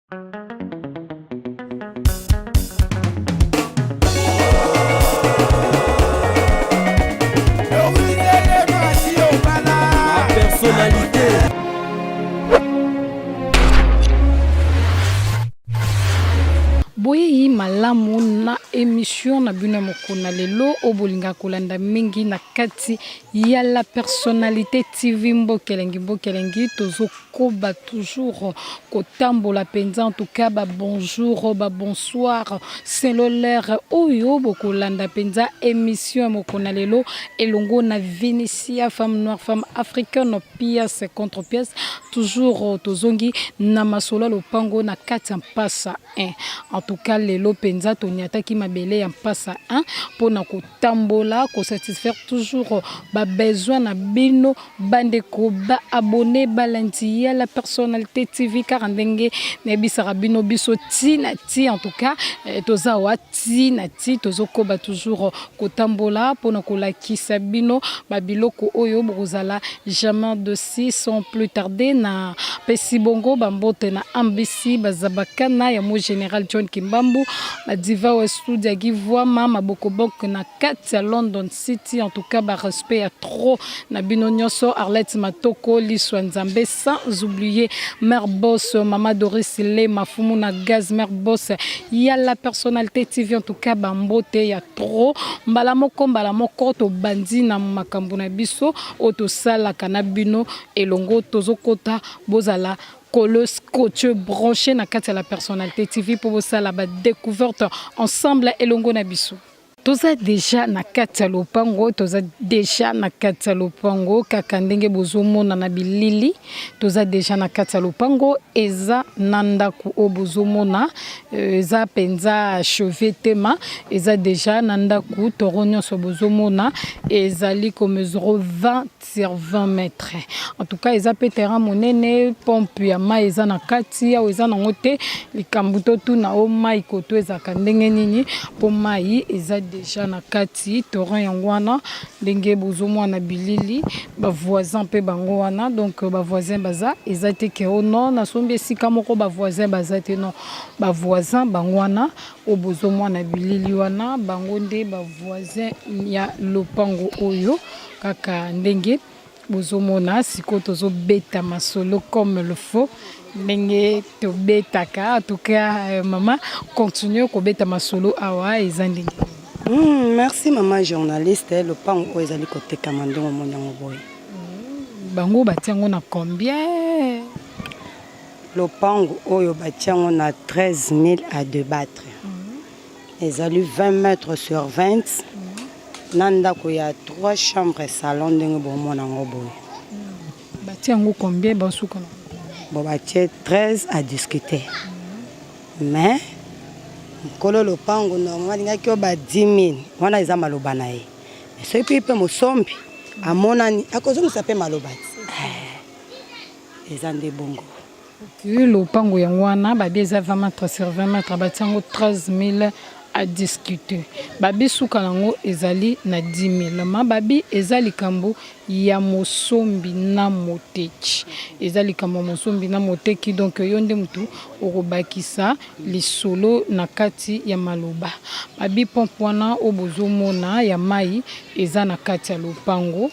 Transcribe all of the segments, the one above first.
Personnalité. Boyeyi malamu na emission na bino ya mokolo na lelo oyo bolingaka kolanda mingi na kati ya la personnalité TV mboka elengi mboka elengi tozokoba toujours kotambola mpenza en tout cas ba bonjour ba bonsoir selon l'heure oyo bokolanda mpenza emission ya mokolo na lelo elongo na Vinicia femme noire femme africaine pièce contre pièce toujours tozongi na masolo ya lopango na kati ya mpasa 1 en tout cas lelo mpenza toniataki mabele ya mpasa 1 mpo na kotambola kosatisfaire toujours babesoin na bino bandeko baabone balandi ya la personnalité tv kaka ndenge nayebisaka bino biso ti na ti en tout cas eh, toza wa ti na ti tozokoba toujours kotambola mpo na kolakisa bino babiloko oyo bokozala jamais de si sans plus tarder na pesi bongo bambote na ambisi bazabakana ya mo général John Kimbambu badiva wa studia Givwama mabokobok na kati ya London City en tout cas ba respect ya trop na bino nyonso Arlette Matoko liswa Nzambe sans oublier mère boss mama Doris Le Mafumu na gaz mère boss ya la personnalité TV en tout cas ba mbote ya trop mbala moko mbala moko tobandi na makambo na biso oyo tosalaka na bino elongo tozokota bozala kolo scotche branché na kati ya la personnalité TV mpo bosala ba découverte ensemble elongo na biso. Toza dejà na kati ya lopango, toza dejà na kati ya lopango kaka ndenge bozomona na bilili, toza dejà na kati ya lopango eza na ndako oyo bozomona eza penza achevé te ma eza dejà na ndako toro nyonso bozomona ezali ko mesure 20 sur 20 mètres. En tout cas eza pe terrain monene, pompe ya mayi eza na kati awa eza nango te likambo totuna o mayi koto ezalaka ndenge nini po mayi eza dejà na kati torrent yango wana ndenge bozomona na bilili ba voisin pe bango wana donc ba voisin baza eza te ke o non nasombi esika moko ba voisin baza te non ba voisin bango wana oyo bozomona bilili wana bango nde ba voisin ya lopango oyo. Kaka ndenge bozomona sikoyo tozobeta masolo comme le faut ndenge tobetaka en tout cas euh, mama continue kobeta masolo awa eza ndenge merci mama journaliste lopango oyo ezali kotekama ndenge omoni yango boye bango batia yango na combien lopango oyo batia yango na 13 000 à débattre Ezali 20 mètres sur 20 na ndako ya 3 chambres salon ndenge bomona yango boye. Batie yango combien basuka na? Bon batie 13 à discuter. Mais nkolo lopango normalement alingaki oyo ba 10 000 wana eza maloba na ye. Mais soki mpe mosombi amonani akozongisa mpe maloba ti. Eza nde bongo. Ok lopango yango wana babi eza 20 mètres sur 20 mètres batie yango 13000 à discuter babi suka nango ezali na 10000 ma babi eza likambo ya mosombi na moteki eza likambo ya mosombi na moteki donc yo nde mutu okobakisa lisolo na kati ya maloba babi pompe wana oyo bozomona ya mayi eza na kati ya lopango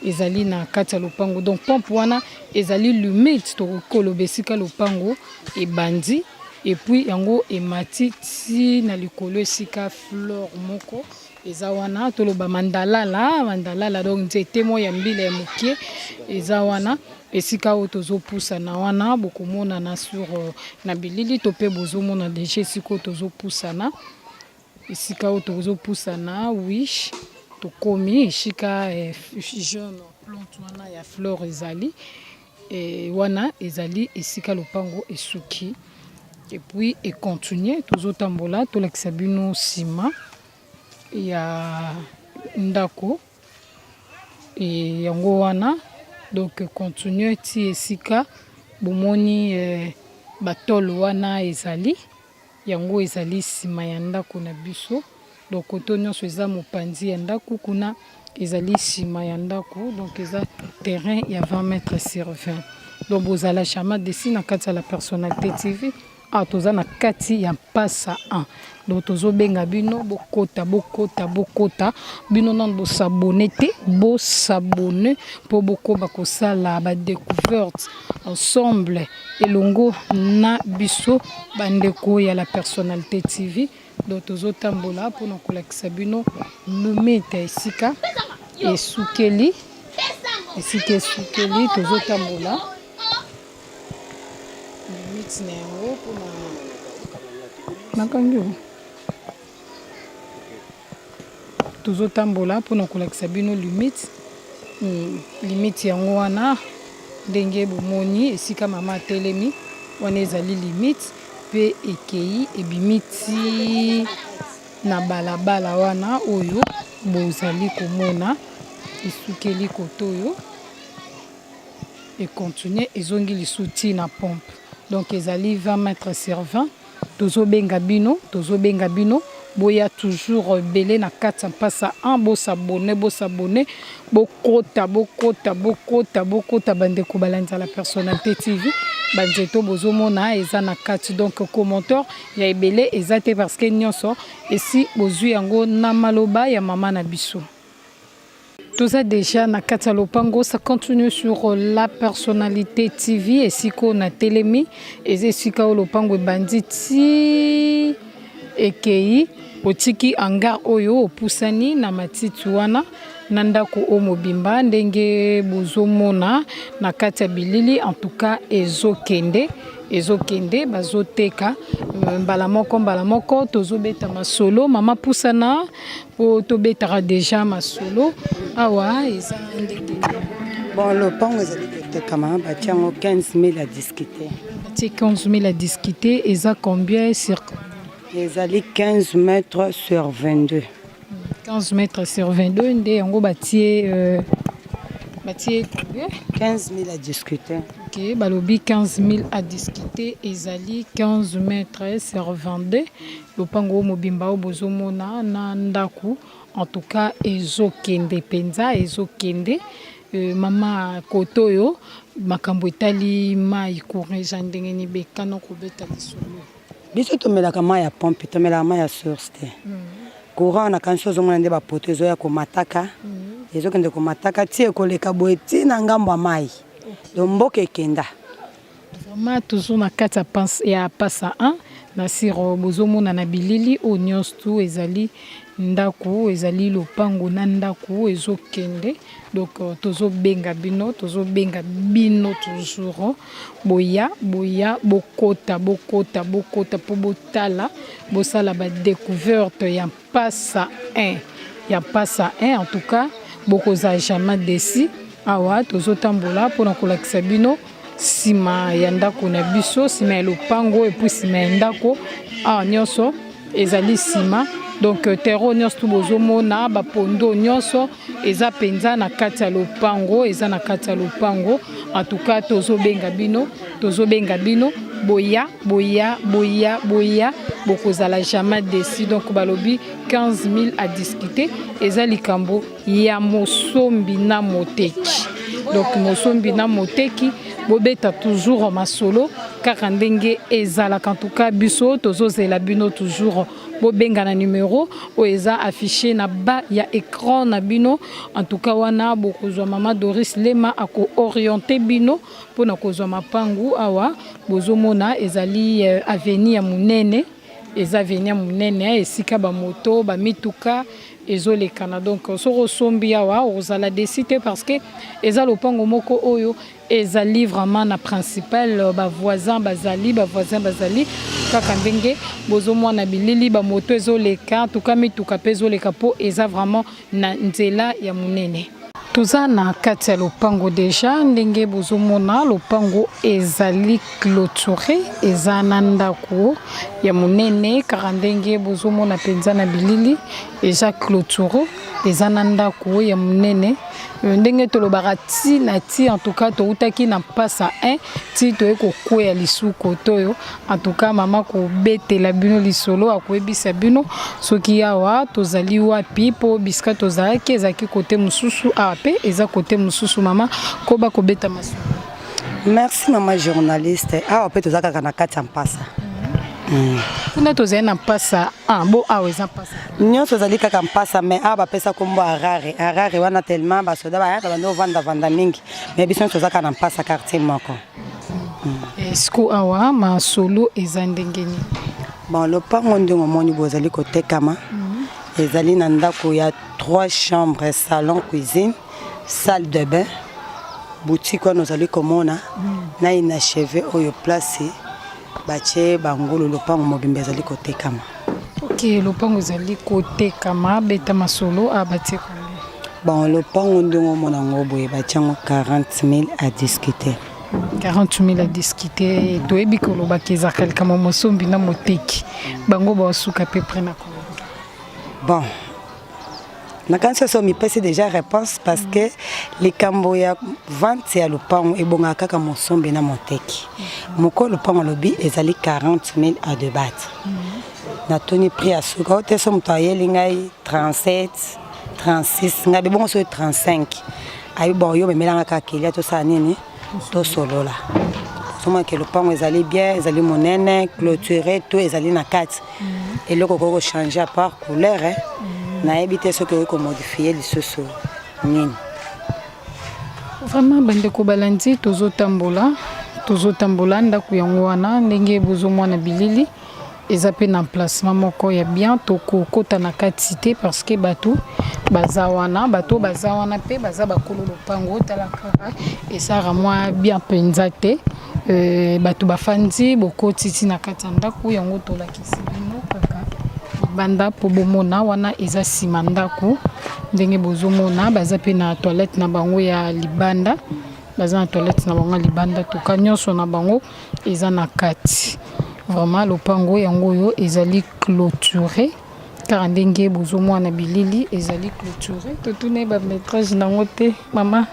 ezali na kati ya lopango donc pompe wana ezali limite tokoki koloba esika lopango ebandi et puis yango emati ti na likolo esika fleur moko eza wana toloba mandalala mandalala donc nzete moko ya mbila ya moke eza wana esika oyo tozopusana wana bokomonana sur na bilili to mpe bozomona deja esika oyo tozopusana Esika oyo tozo pusana oui tokomi esika jeune plante wana ya fleur ezali wana ezali esika lopango esuki et puis e continuer tozo tambola tolakisa bino sima ya ndako yango wana donc continuer ti esika bomoni ba tole wana ezali. Yango ezali sima ya ndako na biso donc koto nionso eza mopanzi ya ndako kuna ezali sima ya ndako donc eza terrain ya 20 mètres sur 20 donc bozala jamais desi na kati ya la personnalité TV. Awa toza na kati ya Mpasa 1. Donc tozobenga bino bokota bokota bokota bino nanu bo s'abonner te bo s'abonner mpo bokoba kosala ba découverte ensemble elongo na biso bandeko ya la personnalité TV. Donc tozotambola mpona kolakisa bino limite ya esika esukeli esika esukeli tozotambola limite na yango mpona nakangi yo tozotambola mpona kolakisa bino limite limite yango wana ndenge bomoni esika mama atelemi wana ezali limite mpe ekei ebimi ti na balabala wana oyo bozali komona esukeli kote oyo e continuer ezongi lisusu ti na pompe donc ezali 20 mètres sur 20 tozobenga bino tozobenga bino boya toujours ebele na kati ya mpasa 1 bosabone bosabone bokota bokota bokota bokota bandeko balandi ya la personnalité tv banzeto bozomona eza na kati donc commentaire ya ebele eza te parce que nyonso esi bozwi yango na maloba ya mama na biso. Toza dejà na kati ya lopango, ça continue sur la personnalité TV esika oyo natelemi eza esika oyo lopango ebandi ti ekei otiki hangar oyo opusani na matiti wana na ndako oyo mobimba ndenge bozomona na kati ya bilili en tout cas ezokende ezokende bazoteka mbala moko mbala moko tozobeta masolo mama pusana Po tobetaka dejà masolo awa eza ndenge Bon, lopango ezali kotekama, batie yango 15 000 à discuter. Batie 15 000 à discuter, eza combien sur Ezali 15 mètres sur 22. 15 mètres sur 22 nde yango batie euh, batie combien 15 000 à discuter. Ok, balobi 15 000 à discuter, ezali 15 mètres sur 22. Lopango oyo mobimba oyo bozo mona na ndaku en tout cas ezo kende penza ezo kende mama kote oyo makambo etali mayi courant eza ndenge nini bekana kobeta lisolo. Biso tomelaka mayi ya pompe tomelaka mayi ya source te courant nakanisi ozomona nde ba poto ezoya komataka ezokende komataka ti ekoleka boye ti na ngambo ya mayi donc mboka ekenda. Vraiment toujours na kati ya pasa 1 na siro bozomona na bilili oyo nyonso tu ezali ndako ezali lopango na ndako ezokende donc euh, tozobenga bino tozobenga bino toujours boya boya bokota bokota bokota mpo botala bosala ba découverte ya Pasa 1 ya pasa 1 en tout cas bokozala jamais desi awa tozotambola mpona kolakisa bino nsima ya ndako na biso nsima ya lopango epuis nsima ya ndako awa nyonso ezali nsima donc euh, terreau nyonso tu bozomona bapondo nyonso eza mpenza na kati ya lopango eza na kati ya lopango en tout cas tozobenga bino tozobenga bino boya boya boya boya bokozala jamais déçu donc balobi 15 000 à discuter eza likambo ya mosombi na moteki donc mosombi na moteki bobeta toujours masolo kaka ndenge ezalaka en tout cas biso tozozela bino toujours bobenga na numero oyo eza affiché na bas ya écran na bino en tout cas wana bokozwa mama Doris Lema ako orienter bino mpona kozwa mapangu awa bozomona ezali euh, avenue ya monene eza avenue ya monene esika bamoto bamituka ezolekana donc soki osombi awa okozala desi te parce que eza lopango moko oyo Ezali vraiment na principal ba voisin bazali ba voisin bazali kaka ndenge bozomwana bilili ba moto ezoleka en tout cas mituka pe ezoleka po eza vraiment na nzela ya munene. Toza na kati ya lopango deja ndenge bozomona lopango ezali clôture eza na ndako ya monene kaka ndenge bozomona mpenza na bilili eza clôture eza na ndako ya monene euh, ndenge tolobaka ti na ti en tout cas toutaki na mpasa 1 ti toye kokweya lisusu kote oyo en tout cas mama kobetela bino lisolo akoyebisa bino soki awa tozali wapi mpo bisika tozalaki ezalaki kote mosusu awa mpe eza kote mosusu mama koba kobeta masolo merci mama journaliste awa mpe toza kaka na kati ya mpasa. Kuna tozali na mpasa 1, bo awa eza mpasa? Nyonso ezali kaka mpasa, mais awa bapesa nkombo Harare. Harare wana, tellement basoda bayaka, bandi ovandavanda mingi, mais biso nyonso toza kaka na mpasa, quartier moko. Siko awa masolo eza ndenge nini? Bon, lopango ndenge omoni bozali kotekama, ezali na ndako ya 3 chambres, salon, cuisine, salle de bain, boutique wana ozali komona na inachevé oyo, place batie bangulu. Lopango mobimba ezali kotekama. Ok, lopango ezali kotekama. Beta masolo, a batie combien? Bon, lopango ndenge omona yango boye, batie yango 40 000 à discuter. 40 000 à discuter. Toyebi kolobaka, ezalaka likambo mosombi na moteki, bango basuka peu près na combien? Bon, nakanisi oso mipesi déjà réponse, parce que likambo ya vente ya lopango ebongaka kaka mosombi na moteki. Mokolo lopango alobi ezali 40 000 à débattre. Natuni prix ya suka o te. So moto ayeli ngai 37, 36, ngai bebongo soki 35, ayebi. Bon, yo memelanga kaka kelia, tosala nini, tosolola. Ozomona lopango ezali bien, ezali monene, clôturé, to ezali na kati. Eloko okoki kochange à part couleur, nayebi te soki okoki komodifie lisusu nini. Vraiment, bandeko balandi, tozotambola, tozotambola. Ndako yango wana ndenge bozomona bilili, eza mpe na emplacement moko ya bien. Tokokota na kati te parce que bato baza wana, bato baza wana mpe baza bakolo lopango. Tala kaka, esaka mwa bien mpenza te. Bato bafandi, bokoti ti na kati ya ndako yango. Tolakisi bino kaka libanda mpo bomona. Wana eza nsima ndako ndenge bozomona, baza mpe na toilette na bango ya libanda, baza na toilette na bango ya libanda. Toka nyonso na bango eza na kati. Vraiment, lopango yango oyo ezali clôturé kaka ndenge bozomona bilili, ezali clôturé. Totuna bamétrage nango te. Mama,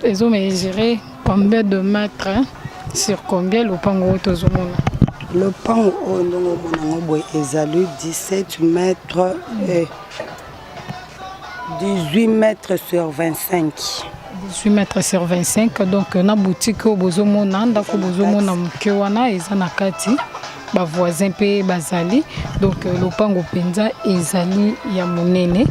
ezomesure combien de mètres sur combien, lopango oyo tozomona? Lopango oyo ndenge omona yango boye, ezali 17 mètres et 18 mètres sur 25. 18 mètres sur 25. Donc na boutique oyo bozomona, ndako bozomona moke wana eza na kati, bavoisin mpe bazali. Donc lopango mpenza ezali ya monene.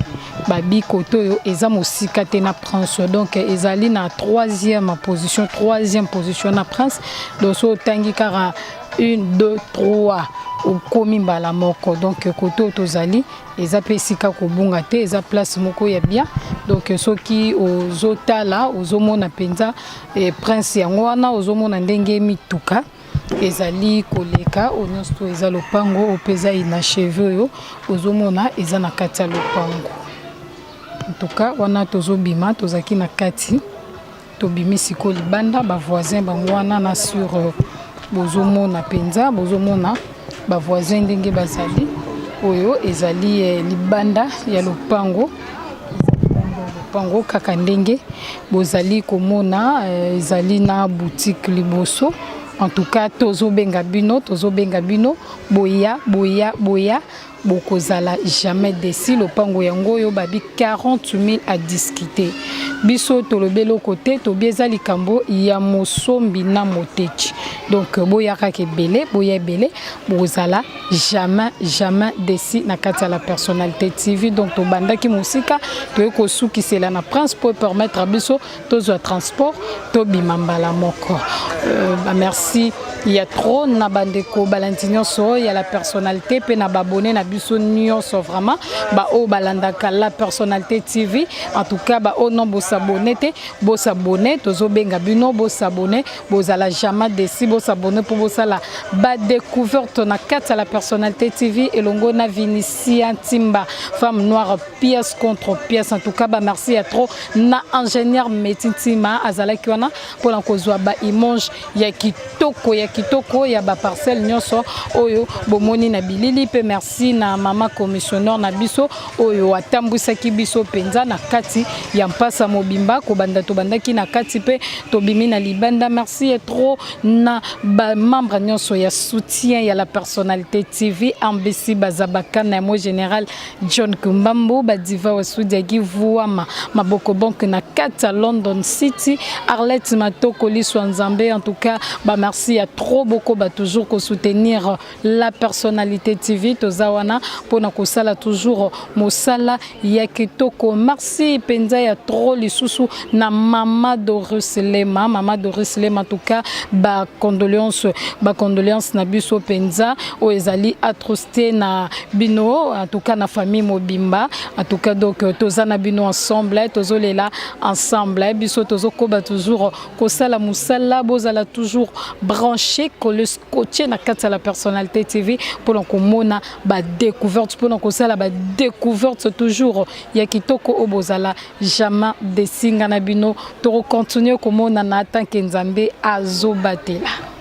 Babi kote oyo eza mosika te na Prince, donc ezali na troisième position, troisième position na Prince. Donc so otangi kaka 1, 2, 3, okomi mbala moko. Donc kote oyo tozali eza mpe esika kobunga te, eza place moko ya bien. Donc soki ozotala, ozomona mpenza Prince yango wana, ozomona ndenge mituka ezali koleka. Oyo nyonso to eza lopango oyo mpe eza inachevé oyo ozomona eza na kati ya lopango. En tout cas, wana tozobima, tozalaki na kati, tobimi sikoyo libanda. Bavoisin bango wana na sur, bozomona mpenza, bozomona bavoisin ndenge bazali. Oyo ezali libanda ya lopango, lopango kaka ndenge bozali komona, ezali na boutique liboso. En tout cas, tozobenga bino, tozobenga bino, boya, boya, boya, bokozala jamais déçus. Lopango yango oyo, babi 40 000 à discuter. Biso tolobi eloko te, tobi eza likambo ya mosombi na moteki. Donc boya kaka ebele, boya ebele, bokozala jamais, jamais déçus na kati ya La Personnalité TV. Donc tobandaki mosika, toye kosukisela na Prince po permettre biso tozwa transport, tobima mbala moko. Merci ya trop na bandeko balandi nyonso ya La Personnalité mpe na babone na biso nyonso, vraiment baoyo balandaka La Personnalité TV. En tout cas, baoyo non bosabone te, bosabone. Tozobenga bino, bosabone, bozala jamais déçus. Bosabone mpo bosala badécouverte na kati ya La Personnalité TV elongo na Vinicia Ntimba, femme noire, pièce contre pièce. En tout cas, bamerci ya trop na ingénieur Meti Ntima, azalaki wana mpona kozwa baimage ya kitoko, ya kitoko ya baparcelle nyonso oyo bomoni na bilili. Mpe merci. Na mama commissionnaire na biso oyo atambwisaki biso mpenza na kati ya mpasa mobimba, kobanda tobandaki na kati mpe tobimi na libanda. Merci ya trop na bamembre nyonso ya soutien ya La Personnalité TV, Ambesi Bazabaka na mo général John Kumbambo, Badiva Wasudiaki Vuama Maboko Banque na kati ya London City, Arlette Matoko Liswa Nzambe. En tout cas, ba merci ya trop beaucoup, ba toujours ko soutenir La Personnalité TV. Toza wana mpona kosala toujours mosala ya kitoko. Merci mpenza ya trop lisusu na mama Doris Lema, mama Doris Lema. En tout cas, ba condoléance, ba condoléance na biso mpenza oyo ezali atrocité na bino, en tout cas na famille mobimba. En tout cas, donc toza na bino ensemble, tozolela ensemble. Biso tozokoba toujours kosala mosala. Bozala toujours branché, collé, scotché na kati ya La Personnalité TV mpona komona badécouverte, mpona kosala badécouverte toujours ya kitoko oyo bozala jamais déçus. Nga na bino tokocontinue komonana tant que Nzambe azobatela.